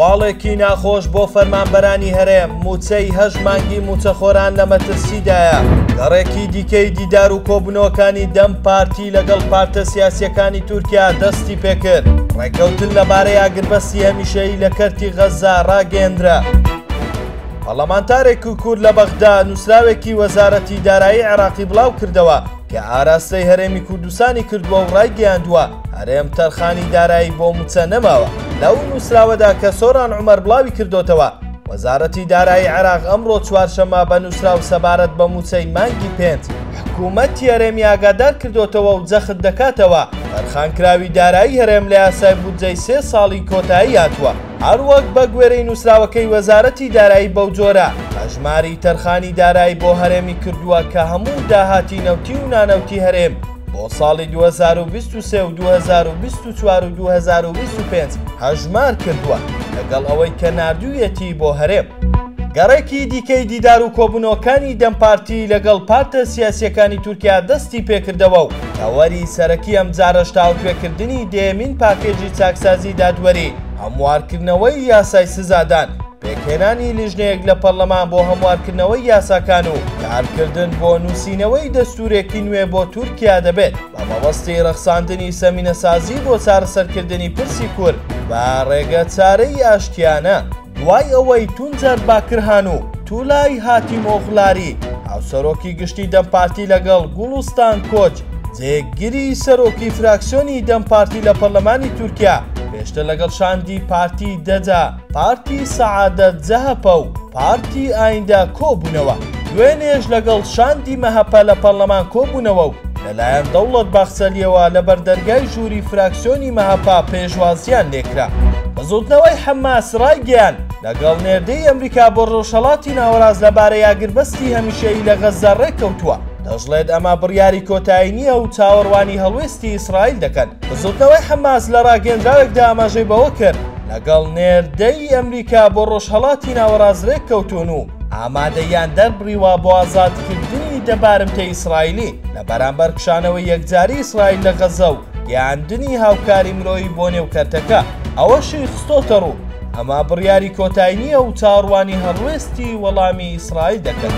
هەواڵێکی ناخۆش بۆ فەرمانبەرانی هەرێم، مووچەی هەشت مانگی مووچەخۆران لە مەترسیدایە. گەڕێکی دیکەی دیدار و کۆبوونەوەکانی دەم پارتی لەگەڵ پارتە سیاسییەکانی تورکیا دەستی پێکرد. ڕێککەوتن لەبارەی ئاگربەستی هەمیشەیی لە کەرتی غەززە ڕاگەیەندرا. پەڕلەمانتارێکی کورد لە بەغدا نووسراوێکی وەزارەتی دارایی عێراقی بڵاوکردەوە کە ئاراستەی هەرێمی کوردستانی کردووە و ڕایگەیاندووە هەرێم تەرخانی دارایی بۆ مووچە نەماوە. لەو نووسراوەدا کە سۆران عومەر بڵاوی کردۆتەوە، وەزارەتی دارایی عێراق ئەمڕۆ چوارشەممە بە نووسراو سەبارەت بە مووچەی مانگی پێنج، حکوومەتی هەرێمی ئاگادار کردۆتەوە و جەخت دەکاتەوە، تەرخانکراوی دارایی هەرێم لە یاسای بودجەی سێ ساڵی کۆتایی هاتووە. هەروەک بەگوێرەی نووسراوەکەی وەزارەتی دارایی بەوجۆرە هەژماری تەرخانی دارایی بۆ هەرێمی کردووە کە هەموو داهاتی نەوتی و نانەوتی هەرێم بۆ ساڵی 2023 و 2024 و 2025 هەژمار کردووە لەگەڵ ئەوەی کە ناردوویەتی بۆ هەرێم. گەڕێکی دیکەی دیدار و کۆبوونەوەکانی دەم پارتی لەگەڵ پارتە سیاسییەکانی تورکیا دەستی پێکردەوە و تەوەری سەرەکی ئەمجارەش تاوتوێکردنی دەیەمین پاکێجی چاکسازی دادوەری، هەموارکردنەوەی یاسای سزادان، پێکهێنانی لیژنەیەک لە پەرلەمان بۆ هەموارکردنەوەی یاساکان و کارکردن بۆ نووسینەوەی دەستوورێکی نوێ بۆ تورکیا دەبێت بە مەبەستی ڕەخساندنی زەمینەسازی بۆ چارەسەرکردنی پرسی کورد بە ڕێگەچارەی ئاشتیانە. دوای ئەوەی تونجەر باکرهان و تولای هاتیمئۆغلاری، هاوسەرۆکی گشتی دەم پارتی لەگەڵ گوڵستان کۆچ، جێگری سەرۆکی فراکسیۆنی دەم پارتی لە پەرلەمانی تورکیا، پێشتر لەگەڵ شاندی پارتی دەجا، پارتی سەعادەت جەهەپە و پارتی ئایندە کۆبوونەوە، دوێنێش لەگەڵ شاندی مەهەپە لە پەرلەمان کۆبوونەوە و لەلایەن دەوڵەت باخچەلییەوە لە بەردەرگای ژووری فراکسیۆنی مەهەپە پێشوازییان لێکرا. بزووتنەوەی حەماس ڕایگەیاند، لەگەڵ نێردەی ئەمریکا بۆ ڕۆژهەڵاتی ناوەڕاست لەبارەی ئاگربەستی هەمیشەیی لە غەززە ڕێککەوتووە، دەشڵێت ئەمە بڕیاری کۆتایی نییە و چاوەڕوانی هەڵوێستی ئیسرائیل دەکەن. بزووتنەوەی حەماس لە ڕاگەیەندراوێکدا ئاماژەی بەوە کرد، لەگەڵ نێردەی ئەمریکا بۆ ڕۆژهەڵاتی ناوەڕاست رێککەوتوون و ئامادەییان دەربڕیوە بۆ ئازادکردنی 10 بارمتەی ئیسرائیلی لە بەرامبەر کشانەوەی یەکجاری ئیسرائیل لە غەززە و گەیاندنی هاوکاری مرۆیی بۆ نێو کەرتەکە. ئەوەشی خستۆتەڕوو، ئەمە بڕیاری کۆتایی نییە و چاوەڕوانی هەڵوێستی وەڵامی ئیسرائیل دەکەن.